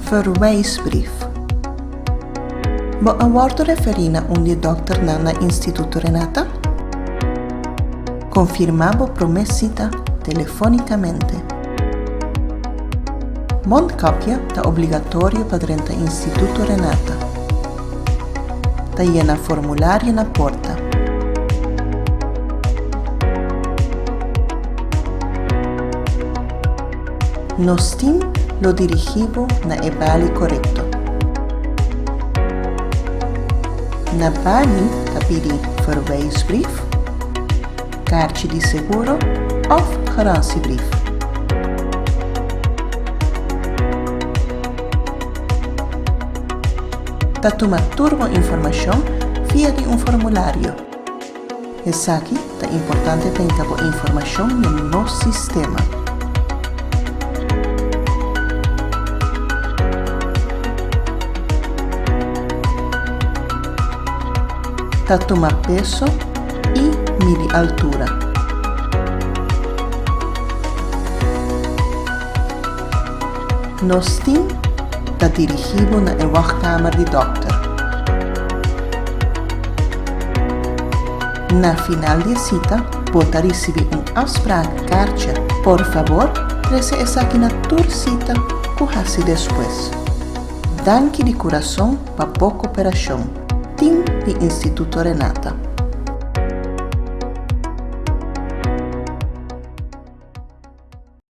Verwijsbrief. Bo a wòrdu referí na un di e dòkternan na Instituto Renata? Konfirmá bo promé sita telefónikamente. Mondkapje ta obligatorio pa drenta Instituto Renata. Ta yena formulario na porta. Nos tim lo dirigí bo na e bali korekto. Na bali ta pidi verwijsbrief, karchi di seguro òf garantiebrief. Ta tuma tur bo informashon via di un formulario. Esaki ta importante pa hinka bo informashon den nos sistema. Ta tuma peso i midi altura. Nos tim ta dirigí bo na e wachtkamer di dòkter. Na final di e sita bo ta risibí un afspraakkaartje. Por fabor trese esaki na tur sita ku hasi despues. Danki di kurason pa bo koperashon. Tim di Instituto Renata.